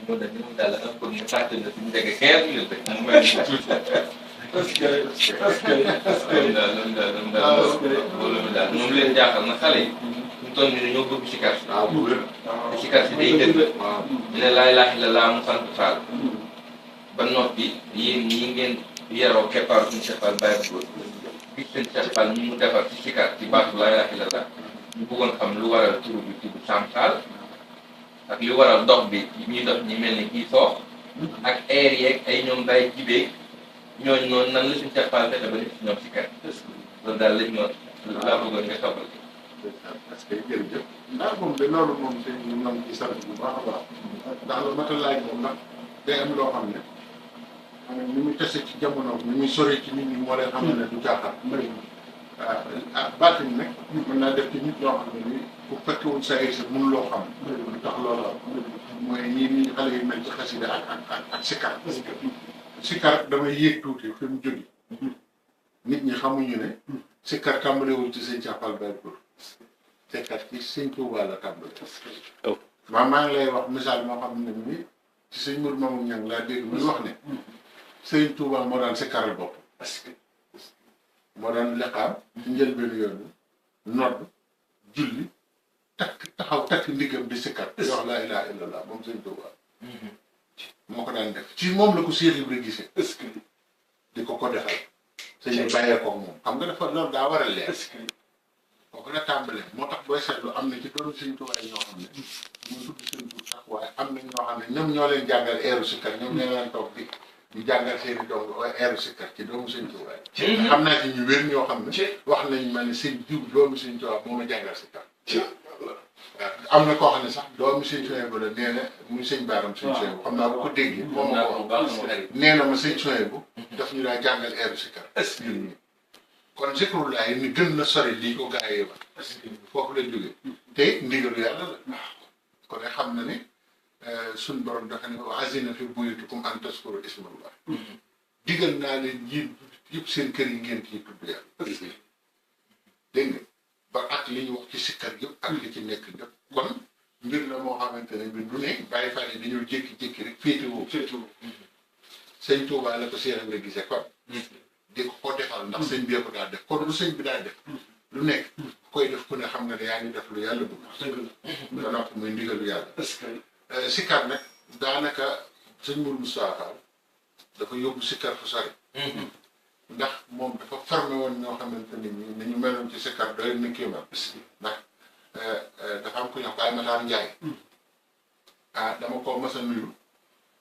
moo tax ñu daal la am pour ñu fàtte na suñu njëkk 15 minutes rek mu mel ni loolu daal moom leen jaaxal na xale yi ñu toll nii dañoo bëgg sikar si bu wér te sikar si day dëgg ñu ne laa ilaaha illallaah mu sant Faal ba noppi yéen ñi ngeen yaroo keppaaru suñu Cheikh Fall Baye Góor gis seen Cheikh Fall ñi mu defar ci sikar ci baatu laa ilaaha illallaah ñu bëggoon xam lu waral turu bi tudd Sam Fall ak li waral dox bi ñuy dox ñi mel ni kii soox ak air yeeg ay ñoom day jibee ñooñu noonu nan la suñu Cheikh Fall fexe ba nit si ñoom sikar loolu daal lañ ma laa bëggoon nga xamal parce que jërëjëf ndax moom de loolu moom te ñoom ci sant bu baax a baax ndax lu mat a laaj moom ndax day am loo xam ne maanaam ni muy tese ci jamono ni muy sori ci nit ñi moo leen xam ne du caaxaan ah baatin nag mën naa def ci nit loo xam ne ni bu fekkewul sa ay sa mun loo xam lu tax loola mooy ñii nii xale yi mel ci xasida ak sikar sikar damay yéeg tuuti fi mu jóge nit ñi xamuñu ne sikar tàmbalewul ci sëñ Cheikh Fall Baye Góor sikar ci sëñ Touba la tàmbale maa ngi lay wax misaal moo xam ne ni ci sëñ Mourou Mamoun Niang laa dégg muy wax ne sëñ Touba moo daan sikaral bopp moo daan leqaam ci njëlbeenu yoon nodd julli taxaw takk ndigam di sikar di wax laa ilaaha illallaah moom sëñ Touba moo ko daan def ci moom la ko Cheikh Ibra gisee di ko defal sëñ bi bàyyee ko moom xam nga dafa loolu daa war a leer kooku la tàmbalee moo tax booy seetlu am na ci doon sëñ Touba ñoo xam ne ñu tudd seen tur sax waaye am na ñoo xam ne ñoom ñoo leen jàngal eeru sikar ñoom ñoo leen toog di ñu jàngal seen i doom eeru sikar ci doomu sëñ Touba xam naa ci ñu wér ñoo xam ne wax nañ ma ne sëñ diw doomu sëñ Touba moo ma jàngal sikar am na koo xam ne sax doomu sëñ Souhaïbou la nee na muy sëñ Baaram sëñ Souhaïbou xam naa bu ko déggee moom ma ko wax nee na ma sëñ Souhaïbou daf ñu daa jàngal eeru sikar ñun ñi kon zikrullah ni gën na sori lii ko gaa yi wax foofu la jógee te ndigalu yàlla la kon xam na ne suñ borom dafa ne wa azina fi buyutikum an taskuru ismallah digal naa leen yéen yëpp seen kër yi ngeen ciy tudd yàlla dégg nga ba ak li ñu wax ci sikkar yëpp ak li ci nekk yëpp kon mbir la moo xamante ne bi du ne bàyyi fàlle yi dañoo jékki-jékki rek féetewoo sëñ Touba la ko séeram la gisee kon di ko defal ndax sëñ bee ko daal def kon lu sëñ bi daal def lu nekk koy def ku ne xam nga ne yaa ngi def lu yàlla bëgg ba noppi muy ndigalu yàlla sikkar nag daanaka sëñ Mourou Moustapha Fall dafa yóbbu sikkar fu sori ndax moom dafa formé woon ñoo xamante ne ni nañu meloon ci sikkar doy na kéemaan ndax dafa am ku ñuy wax Baye Matar Ndiaye dama ko mas a nuyu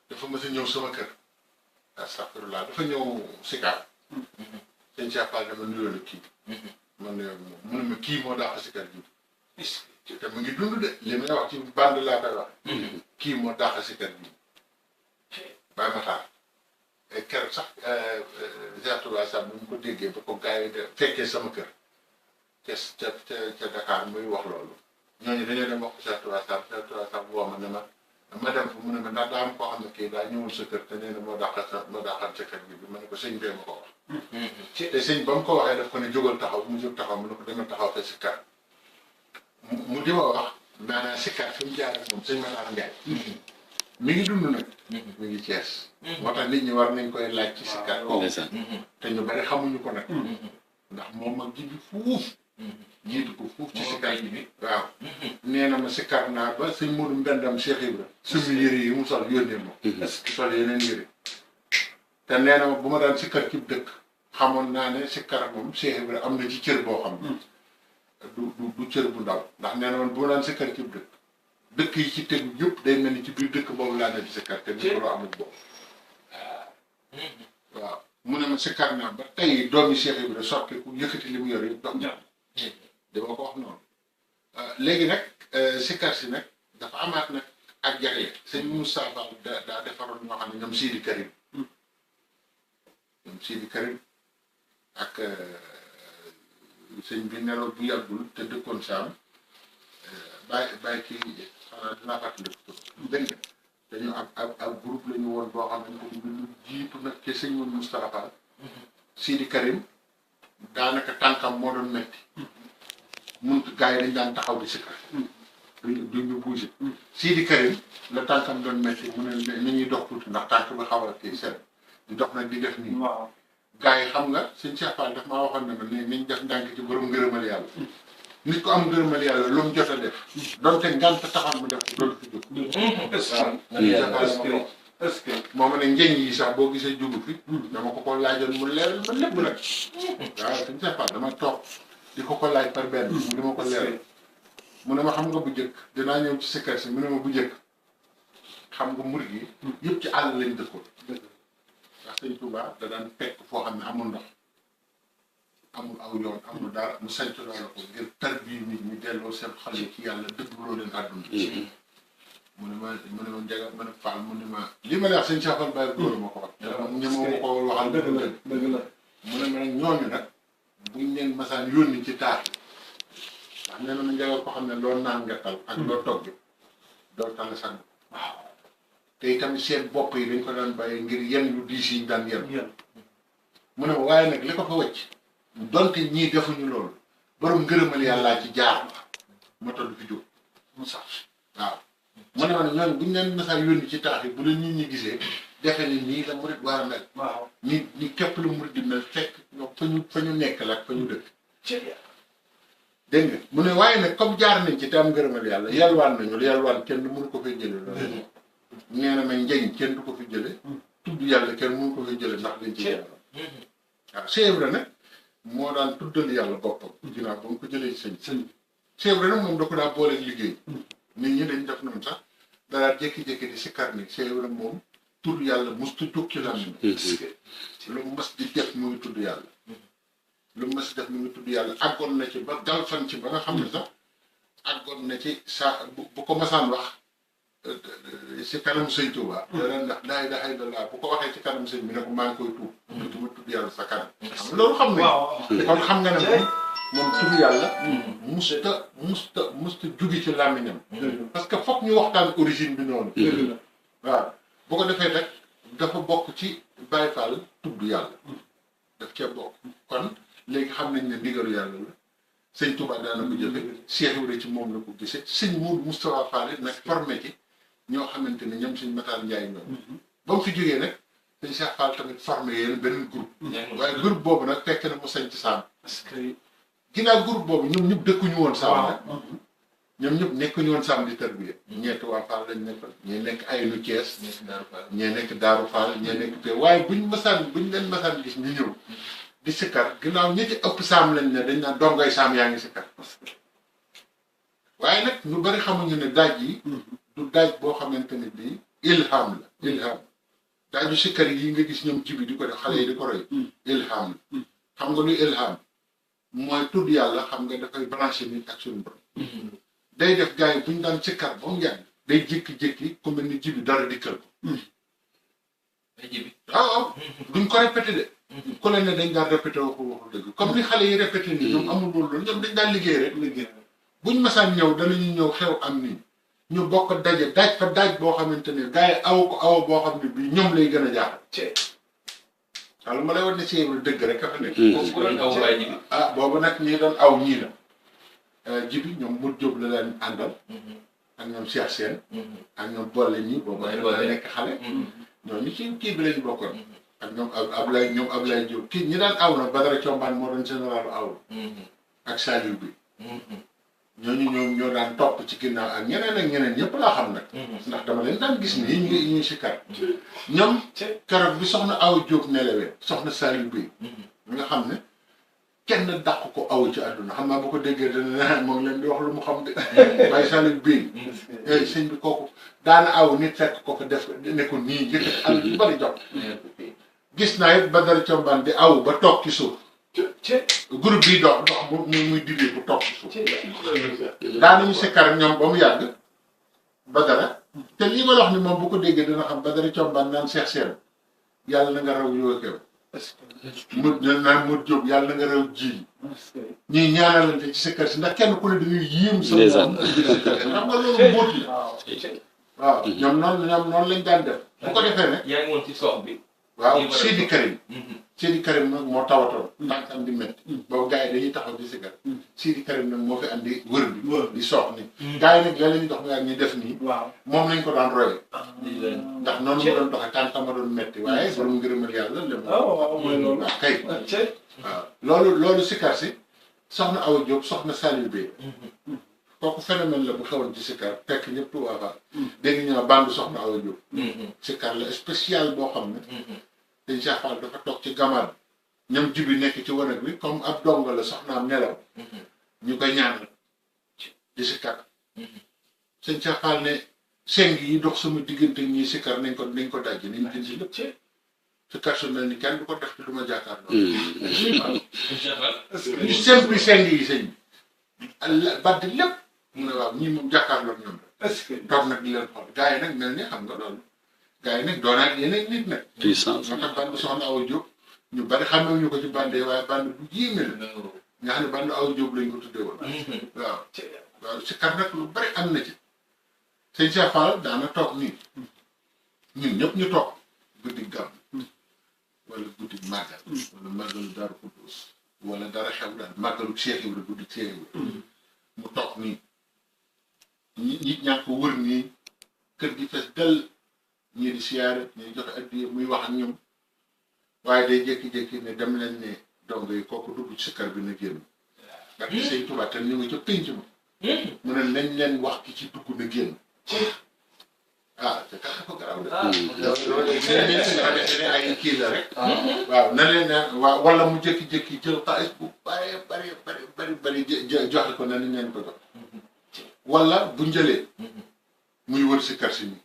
dafa mas a ñëw sama kër astafirullah dafa ñëw sikkar sëñ Cheikh Fall dama nuyoo la kii man nuyoo moom mu ne ma kii moo dàq sikkar ji te mu ngi dund de li may wax ci bande laa koy wax kii moo dàq sikkar ji Baye Matar keroog sax Zertoula sax bu mu ko déggee ba ko gars yi fekkee sama kër ca Dakar muy wax loolu ñooñu dañoo dem wax ko Zertoula sax woo ma ne ma dem fa mu ne ma ndax daa am koo xam ne kii daa ñëwul sa kër te nee na moo dàqal sa kër gi bi ma ne ko sëñ bee ma ko wax te sëñ ba mu ko waxee daf ko ne jógal taxaw mu jóg taxaw mu ne ko demal taxaw te sikkar mu di ma wax maanaam sikkar fi mu jaar ak moom sëñ Matar Ndiaye mi ngi dund nag mi ngi Cees moo tax nit ñi war nañ koy laaj ci sikkar kooku te ñu bari xamuñu ko nag ndax moom mag ji bi fuuf jiitu ko fuuf ci sikkar ji bi waaw nee na ma sikkar naa ba sëñ Modou Mbendam Cheikh Ibra sumi yëre yi mu sol yónnee ma sol yeneen yëre te nee na ma bu ma daan sikkar ci dëkk xamoon naa ne sikkar moom Cheikh Ibra am na ci cër boo xam ne du cër bu ndaw ndax nee na man bu ma daan sikkar ci dëkk yi ci tegu yëpp day mel ni ci biir dëkk boobu laa ne di sikkar te micro amul boobu waaw mu ne ma sikkar naa ba tey doomi Cheikh Ibra sotti ku yëkkati li mu yor yëpp dox dama ko wax noonu léegi nag sikkar si nag dafa amaat nag ak jagle sëñ Moussa Fall daa defaroon ñoo xam ne ñoom Sidi Karim ak sëñ bi nelaw bu yàggul te dëkkoon saam bàyyi kii xanaa dinaa fàttaliku tur dégg nga dañu ak groupe la ñu woon boo xam ne ko lu jiitu nag ci sëñ Moustapha Fall Sidi Karim daanaka tànkam moo doon metti mënut gars yi dañ daan taxaw di sikkar duñu bougé. Sidi Karim la tànkam doon métti mu ne ni ñuy dox tuuti ndax tànk bi xaw a kii set di dox nag di def nii. waaw gars yi xam nga sëñ Cheikh Fall daf maa waxoon ne ma ni niñ def ndànk ci borom ngërëmal yàlla. nit ko am ngërëmal yàlla lu mu jot a def. donte ngant taxaw mu def ko doon fi jóg. waaw est-ce que moom ne njëñ yi sax boo gisee jugu fi. dama ko laajoon mu leeral ma lépp nag. waaw sëñ Cheikh Fall dama toog di ko laaj par benn. mu di ma ko leeral. mu ne ma xam nga bu njëkk dinaa ñëw ci sikkar si mu ne ma bu njëkk xam nga murid yi yëpp ci àll lañ dëkkoon. ndax sëñ Touba da daan fekk foo xam ne amul ndox amul aw yoon amul dara mu sanc loola ko ngir tarbiya nit ñi delloo seen xol yi ci yàlla dëggloo leen àdduna. mu ne ma Ndiaga ma ne Fall mu ne ma li ma la wax sëñ Cheikh Fall Baye góor ma ko wax. ña ma ko waxal dëgg la mu ne ma nag ñooñu nag buñ leen masaan yónni ci taar ndax nee na ma Ndiaga ko xam ne loo naan nga tal ak loo togg doo tal sang. waaw te itam seen bopp yi dañ ko daan bàyyi ngir yenn yu diis yi daan yenn. mu ne ma waaye nag li ko fa wëcc donte ñii defuñu loolu borom ngërëmal yàllaa ci jaar ma toll fi jóg mu sax waaw. mu ne ma ne ñooñu buñ leen masaan yónni ci taax yi bu leen nit ñi gisee defe ni nii la murit war a mel. waaw ni képp lu murit di mel fekk fa ñu nekk la ak fa ñu dëkk. dégg nga mu ne waaye nag comme jaar nañ ci te am ngërëmal yàlla yalwaan nañu yalwaan kenn du mënu ko fay jële loolu nee na ma njëriñ kenn du ko fi jële tudd yàlla kenn mënu ko fi jële ndax dañ ci yàlla waaw Cheikh Ibra nag moo daan tuddal yàlla boppam ginnaaw ba mu ko jëlee ci sëñ Cheikh Ibra nag moom da ko daa booleeg liggéey nit ñi dañ def noonu sax danaa jékki-jékki di sikkar ni Cheikh Ibra moom tudd yàlla musta jóg ci làmmiñ lu mu mas di def mu ngi tudd yàlla lu mu mas def mu ngi tudd yàlla àggoon na ci ba dal fan ci ba nga xam ne sax àggoon na ci sa bu ko masaan wax si kanam sëñ Tuuba dana ndax laa ilaaha illallaah bu ko waxee ci kanam sëñ bi ne ko maa ngi koy tuub ma tudd yàlla sa kanam loolu xam ne kon xam nga ne moom tudd yàlla musta jugi ci làmmiñam parce que foog ñu waxtaan origine bi noonu waaw bu ko defee rek dafa bokk ci Baye Fall tudd yàlla daf cee bokk kon léegi xam nañ ne ndigalu yàlla la sëñ Touba daana ko jëfe Cheikh Ibrahima ci moom la ko gisee sëñ Mourou Moustapha Fall nag formé ci ñoo xamante ne ñoom sëñ Matar Ndiaye ñoom ba mu fi jógee nag sëñ Cheikh Fall tamit formé yéen beneen groupe waaye groupe boobu nag fekk na mu sañ ci saam parce que ginnaaw groupe boobu ñoom ñëpp dëkkuñu woon saam nag ñoom ñëpp nekkuñu woon saam di tarbiya ñeenti waa Fall lañ nekkal ñee nekk Aynu Thiès ñee nekk Daaru Fall ñee nekk te waaye buñ leen masaan gis ñu ñëw di sikkar ginnaaw ñi ci ëpp saam lañ ne dañ naan dongoy saam yaa ngi sikkar waaye nag ñu bari xamuñu ne daaj yi du daaj boo xamante ne bii ilham la ilham daaju sikkar yi nga gis ñoom jibi di ko def xale yi di ko roy ilham la xam nga luy ilham mooy tudd yàlla xam nga dafay branché nit ak suñu borom day def gars yi buñ daan sikkar ba mu yàgg day jékki-jékki ku mel ni jibi dara dikkal ko waaw duñ ko répété de ku leen ne dañ daan répété waxu dëgg comme ni xale yi répété nii ñoom amul loolu ñoom dañ daan liggéey rek buñ masaan ñëw danañu ñëw xew am nii ñu bokk daje daaj fa daaj boo xamante ne gars yi aw ko aw boo xam ne bii ñoom lay gën a jaaxal waaw lu ma lay wax ne Cheikh Ibra dëgg rek ka fa nekk boobu nag ñi doon aw ñii la jibi ñoom Modou Diop la leen àndal ak ñoom Cheikh Sène ak ñoom boole ñi boobu da nekk xale ñooñu ci kii bi lañ bokkoon ak ñoom Ablaye Diop kii ñi daan aw na Badara Thiombane moo doon général aw ak Saliou bi ñooñu ñoo daan topp ci ginnaaw ak ñeneen ñëpp laa xam nag ndax dama leen daan gis nii ñuy sikkar ñoom keroog bi soxna Awa Diop nelawee soxna Saliou bi nga xam ne kenn dàq ko aw ci àdduna xam naa bu ko déggee dana moom leen di wax lu mu xam de waaye Saliou bi sëñ bi kooku daana aw nit fekk ko fa def ne ko nii yëkkati àll yu bari jox gis naa it Badara Thiombane di aw ba toog ci suuf groupe bii dox muy diggee bu toog ci suuf daanañu sikkar ñoom ba mu yàgg Badara te lii ma la wax ni moom bu ko déggee dina xam Badara Thiombane naan Cheikh Sène yàlla na nga raw yoo kew naan Modou Diop yàlla na nga raw ji ñuy ñaanalante ci sikkar si ndax kenn ku ne dañuy yéem sa moom xam nga loolu mbóot la waaw ñoom noonu lañ daan def bu ko defee ne yaa ngi woon ci sox bi waaw Sidi Karim Sidi Karim nag moo tawatoon. tànkam di métti. boobu gars yi dañuy taxaw di sikar. Sidi Karim nag moo fi andi wër bi. di soox nii. gars yi nag la ñu dox nga ñu def nii. waaw moom lañ ko daan royee. ndax noonu mu doon doxee tànkam ma doon métti waaye borom ngërëmal yàlla lépp. waaw mooy loolu. waaw kay. waaw loolu sikar si soxna Awa Diop soxna Saliou Bey. kooku phénomène la bu xewoon ci sikar fekk ñëpp Touba Fall. dégg ñu bande soxna Awa Diop. sikar la spécial boo xam ne. dañ Cheikh Fall dafa toog ci gamal ñoom jibi nekk ci wanag bi comme ab dongo la soxnaam nelaw. ñu koy ñaan di sikar. sëñ Cheikh Fall ne seng yi dox sama diggante ñii sikar nañ ko daj nañ dindi lépp. sikar su mel ni kenn du ko def ci du ma jàkkaarloo. ñu simple seng yi sëñ bi. badd lépp. mu ne waaw ñii moom jàkkaarloo ñoom la. est-ce que toog nag di leen xool gars yi nag mel ni xam nga loolu. gars yi nag doonaat yeneen nit nag. puissance moo tax bande soxna Awa Diop ñu bari xamee ñu ko ci bande waaye bande bu yéeme la. nga xam ne bande Awa Diop lañ ko tuddee woon. waaw waaw sikar nag lu bari am na ci. sëñ Cheikh Fall daana toog nii ñun ñëpp ñu toog guddi gàmm wala guddi màggal. wala màggalu Daaru Xudoos wala dara xew daal màggalu Cheikh Ibra guddi Cheikh Ibra mu toog nii nit ñaa ko wër nii kër gi fees dell ñii di siyaare ñii joxe addiya muy wax ak ñoom waaye day jékki-jékki ne dem leen ne dong yi kooku dugg ci sikar bi na génn. ndax sëñ Tuubaa te ñu ngi ca pénc ma. mu ne nañ leen wax ki ci dugg na génn. te tax ko garaaw de. loolu ay kii la rek. waaw na leen ne waaw wala mu jékki-jékki jël xaalis bu bari joxe ko na ni leen ko jox. wala bu njëlee. muy wër si kar si nii.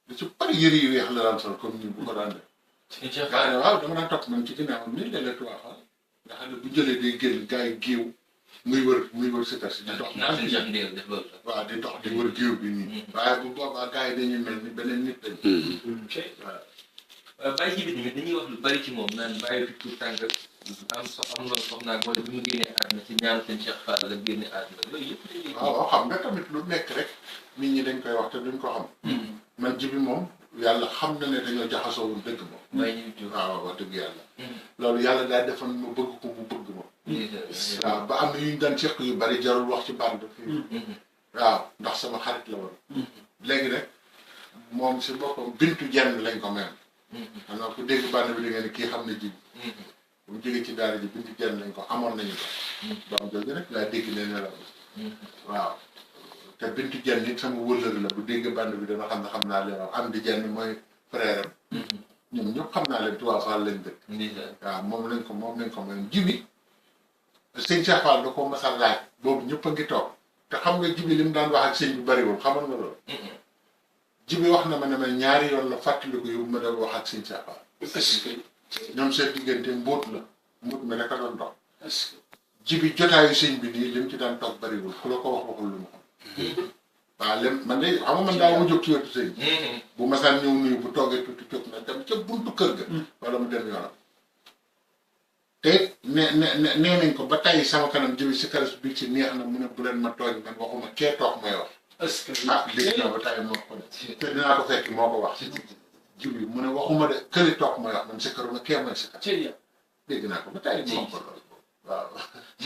da ci bari yëre yu weex la daan sol comme ni bu ko daan def. waaw dama daan topp man ci ginnaawam nii léeg-léeg tubaab xam nga xam ne bu njëlee day génn gars yi géew muy wër si kar si di dox. waaw di dox di wër géew bi nii. waaye bu boobaa gars yi dañuy mel ni beneen nit lañ. waaw bàyyi ji bi tamit dañuy wax lu bari ci moom naan bàyyi fi tuut tànk am loolu soxnaa wala bi mu génnee àdduna ci ñaanu seen Cheikh Fall la génne àdduna loolu yëpp dañuy. waaw xam nga tamit lu nekk rek nit ñi dañ koy wax te duñ ko xam. man ji bi moom yàlla xam na ne dañoo jaxasoo woon dëgg moom. waaw wax dëgg yàlla. loolu yàlla daal defoon ma bëgg ko mu bëgg moom. waaw ba am na yu ñu daan seq yu bari jarul wax ci bande fii. waaw ndax sama xarit la woon. léegi nag moom si boppam bintu jenn lañ ko mel. xam naa ku dégg bande bi di nga ne kii xam ne ji. bu mu jógee ci daara ji bintu jenn lañ ko amoon nañu ko. doom jooju rek laa dégg ne la waaw. te bintu jenn it sama wëllër la bu dégg bande bi dana xam ne xam naa leen am di jenn mooy frère am. ñoom ñëpp xam naa leen Touba Fall lañ dëkk. waaw moom lañ ko moom jibi sëñ Cheikh Fall da ko mas a laaj boobu ñëpp a ngi toog te xam nga jibi li mu daan wax ak sëñ bi bariwul xamal nga loolu. jibi wax na ma ne ma ñaari yoon la fàttaliku yow ma doon wax ak sëñ Cheikh Fall. ñoom seen diggante mbóot la mbóot mi rek a doon dox. jibi jotaayu sëñ bi nii li mu ci daan toog bariwul ku la ko wax waxul lu mu xam. waaw lépp man de xam nga man daaw ma jóg ci wetu sëñ. bu masaan ñëw nuyu bu toogee tuuti jóg na dem ca buntu kër ga. wala mu dem yoonam. te nee nañ ko ba tey sama kanam jibi si karas bi ci neex na mu ne bu leen ma tooñ man waxuma kee toog may wax. est-ce que dégg naa ba tey moo ko def. te dinaa ko fekk moo ko wax. jibi mu ne waxuma de këri toog may wax man si karuma kee may si kar. dégg naa ko ba tey moo ko loolu waaw.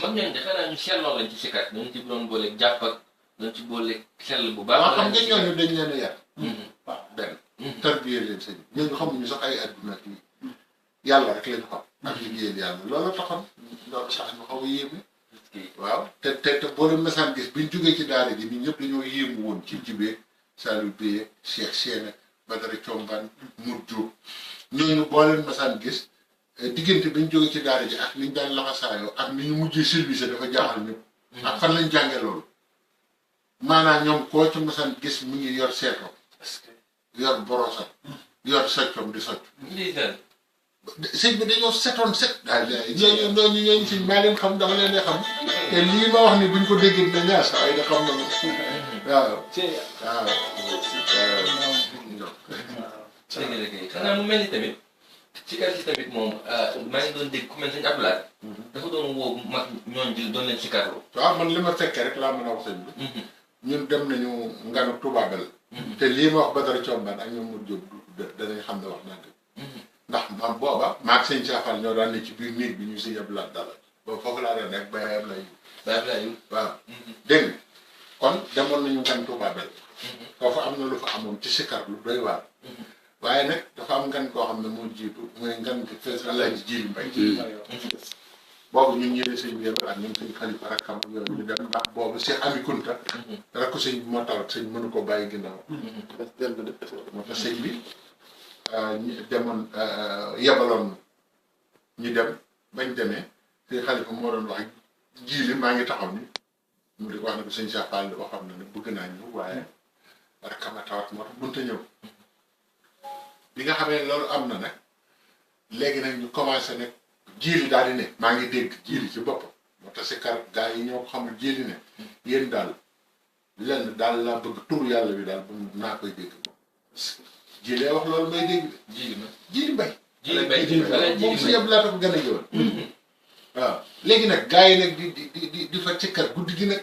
mag ñooñu defe naa ñu selloo lañ ci sikkat dañu ci doon boole jàpp ak dañu ci boole sell bu baax. waaw xam nga ñooñu dañ leen a yar. waaw benn. tarbiyee leen sëñ ñooñu xamuñu sax ay adduna ak yi yàlla rek lañ xam. ak liggéeyal yàlla loolu taxoon loolu sax ñu xaw a yéeme. waaw te boo leen mesaan gis biñ jógee ci daara ji ñun ñëpp dañoo yéemu woon ci jibee Saliou Beye Cheikh Séné Badara Thiombane Mour Diop ñooñu boo leen mesaan gis diggante biñ jógee ci daara ji ak niñ daan laxasaayoo ak ni ñu mujjee service dafa jaaxal ñëpp. ak fan lañ jàngee loolu. maanaam ñoom koo ci mesaan gis mu ngi yor seetom yor borosam yor soccom di socc. sëñ bi dañoo setoon set. ñooñu sëñ maa leen xam dama leen di xam. te lii ma wax ni buñ ko déggee dina ñaar sax ay da xam na waaw. xanaa mu mel ni tamit ci kër si tamit moom maa ngi doon dégg ku mel ni sëñ Abdoulaye. dafa doon woo mag ñooñu ji doon leen si kàrlu. waaw man li ma fekkee rek laa mën a wax sëñ bi. ñun dem nañu nganu tubaabal. te lii ma wax Badara Thiombane ak ñoom Modou Diop danañ xam ne wax naa dëgg. ndax man booba maag sëñ Saafal ñoo daan ne ci biir néeg bi ñu sëñ Abdoulaye dala boobu foofu laa doon nekk Baye Ablaye waaw dégg nga kon demoon nañu ngan Touba Bel foofu am na lu fa amoon ci sikar lu doy waar waaye nag dafa am ngan koo xam ne moo jiitu mooy ngan ki fees Alaaji Jiili Mbay boobu ñun ñëwee sëñ bi ak ñun sëñ Xalifa rakkam yooyu ñu dem ndax boobu Cheikh Ami Kunta rakk sëñ bi moo tawat sëñ mënu ko bàyyi ginnaaw moo tax sëñ bi ñu demoon yebaloon ñu dem bañ demee sëñ Xalifa moo doon wax Jiili maa ngi taxaw ni mu di ko wax ne ko sëñ Cheikh Fall boo xam ne bëgg naa ñëw waaye rakkam a tawat moo tax mënta ñëw bi nga xamee loolu am na nag léegi nag ñu commencé nag Jiili daal di ne maa ngi dégg Jiili ci boppam moo tax si kar gaa yi ñoo ko xamul Jiili ne yéen daal lenn daal laa bëgg tur yàlla bi daal naa koy dégg moom Jiili wax loolu may dégg de Jiili Mbay moom si yëpp laata ko gën a jëwal waaw léegi nag gaa yi nag di fa sikkar guddi gi nag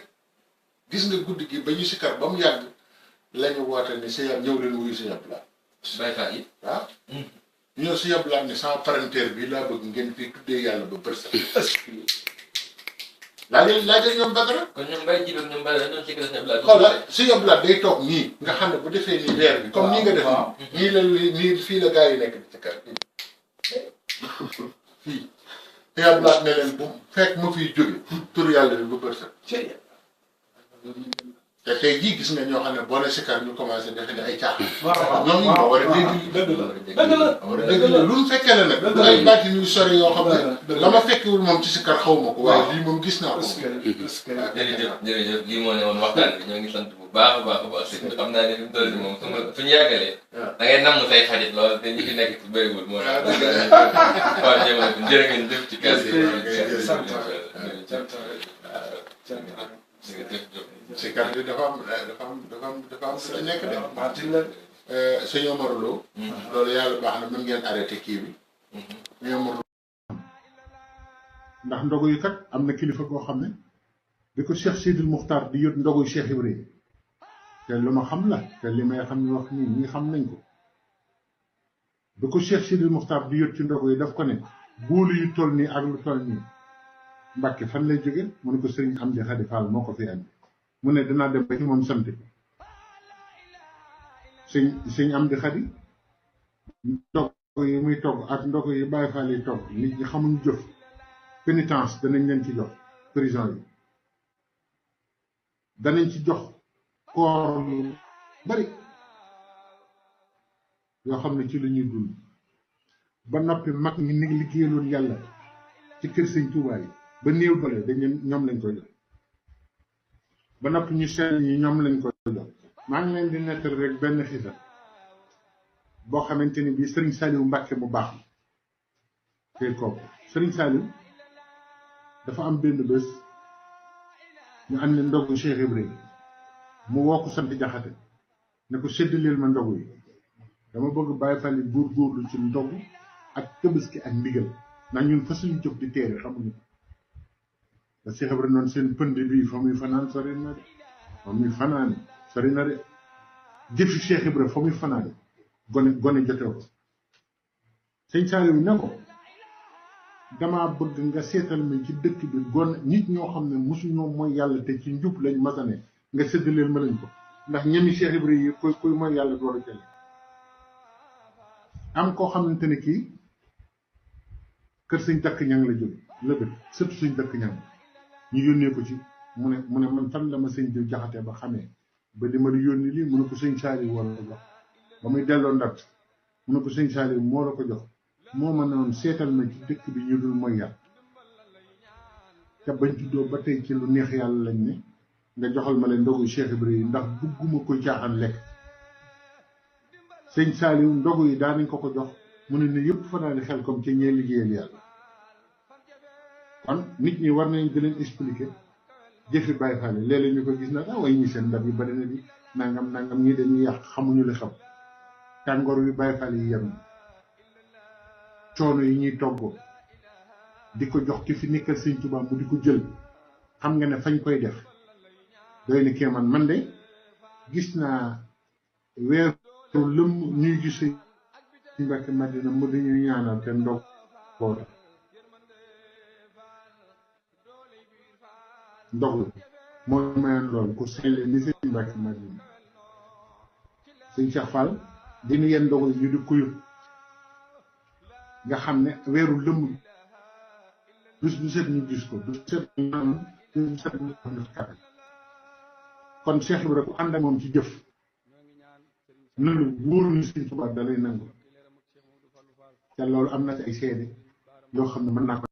gis nga guddi gi ba ñu sikkar ba mu yàgg la ñu woote ni si yàlla ñëw leen wuyu si yàlla laa baykat yi waaw ñoo si yàlla ne sama parenteer bi laa bëgg ngeen fi tuddee yàlla ba bër sax laajal ñoom Badara kon ñoom Mbaye Jibi ak ñoom Badara ñoom ci kër Sëñ Abdoulaye xoolal si yàlla day toog nii nga xam ne bu defee nii leer bi comme nii nga def nii la nii fii la gaa yi nekk di ci kër fii si yàlla ne leen bu fekk ma fiy jóge tur yàlla bi ba bër sax te tey jii gis nga ñoo xam ne boo ne sikar ñu commencé defe ne ay caaxaan. waaw ñoom ñu war a dégg. dëgg la dëgg la lu mu fekkee la nag. ay baati ñuy sori yoo xam ne. la ma fekkewul moom ci sikar xaw ma ko. waaye lii moom gis naa ko. jërëjëf lii moo ne woon waxtaan bi ñoo ngi sant bu baax a baax a baax sëñ bi xam naa ne fi mu toll nii moom fu ñu yàggalee. da ngay namm say xarit lool te ñi fi nekk ci bëriwul moo tax. waaw jërë ngeen jëf ci kàddu yi. si kàddu gi dafa am su ci nekk de. sëñ Omar Lo. loolu yàlla baax na mën ngeen arrêté kii bi. sëñ Omar Lo. ndax ndogu yi kat am na kilifa koo xam ne bi ko Cheikh Sidil Muxtaar di yót ndoguy Cheikh Ibrahima te lu ma xam la te li may xam ni wax nii ñi xam nañ ko bi ko Cheikh Sidil Muxtaar di yót ci ndogu yi daf ko ne góolu yu toll nii ak lu toll nii Mbàkke fan lay jóge mu ne ko sëriñ Amdi Xadi Fall moo ko fi andi mu ne dinaa dem ba ci moom sant sëñ Amdi Xadi ndog yi muy togg ak ndog yi Baay Faal yi togg nit ñi xamuñu jëf pénitence danañ leen ci jox prison yi danañ ci jox koor lu bari yoo xam ne ci lu ñuy dund ba noppi mag ñi ni liggéeyaloon yàlla ci kër sëñ Tuubaa yi ba néew doole dañ ñoom lañ koy jox ba noppi ñu seen ñi ñoom lañ koy jox maa ngi leen di nettal rek benn xisa boo xamante ni bii sëriñ Saliou Mbàkke mu baax tey kooku sëriñ Saliou dafa am benn bés ñu am ne ndogu Cheikh Ibrahima mu woo ko sant Jaxate ne ko séddaleel ma ndogu yi dama bëgg Baay Faal yi góorgóorlu ci ndogu ak Tabaski ak ndigal ndax ñun fa suñu jóg di teere xamuñu ko te Cheikh Ibrahima noonu seen pënd bii fa muy fanaan sori na de fa muy fanaan sori na de jëfi Cheikh Ibrahima fa muy fanaan gone jotee ko sëñ Saliou ne ko damaa bëgg nga seetal ma ci dëkk bi nit ñoo xam ne mosuñoo mooy yàlla te ci njub lañ masane nga séddaleel ma lañ ko ndax ñemi Cheikh Ibrahima yi koy mooy yàlla door a jële am koo xamante ne kii kër sëñ dakk ñang la jóge la dëkk surtout suñ dakk ñang ñu yónnee ko ci mu ne man fan la ma sëñ di Jaxate ba xamee ba di ma di yónni lii mu ne ko sëñ Saliou wala ko jox ba muy delloo Ndar mu ne ko sëñ Saliou moo la ko jox moo ma noonu seetal ma ci dëkk bi ñu dul mooy yàlla te bañ juddoo ba tey ci lu neex yàlla lañ ne nga joxal ma leen ndogu Cheikh Ibrahima ndax bugguma koy caaxaan lekk sëñ Saliou ndogu yi daanañ ko jox mu ne yëpp fanaani xel comme ci ñee liggéeyal yàlla kon nit ñi war nañ di leen expliquer jëfi Baay Faal yi léeg-léeg ñu ko gis na way ñi seen ndab yi bari na di nangam ñii dañuy yàq xamuñu li xam tàngoor wi Baay Faal yi yem coono yi ñuy toggoo di ko jox ki fi nekkal sëñ Tuubaa mu di ko jël xam nga ne fañ koy def doy na kéemaan man de gis naa weeru lëmm ñuy gis ci Mbàkke Madina mu di ñu ñaanal te ndog koo ndog moo mayoon lool ku selle ni sëñ Mbàkke Madina sëñ Cheikh Fall dinu yenn ndog ñu di kuyut nga xam ne weeru lëmb bis bu set ñu gis ko du set ñu naan du set ñu xam kon Cheikh Ibra ku ànd ak moom ci jëf na lu wóor ni sëñ Tuubaa da lay nangu te loolu am na ci ay seede yoo xam ne mën naa ko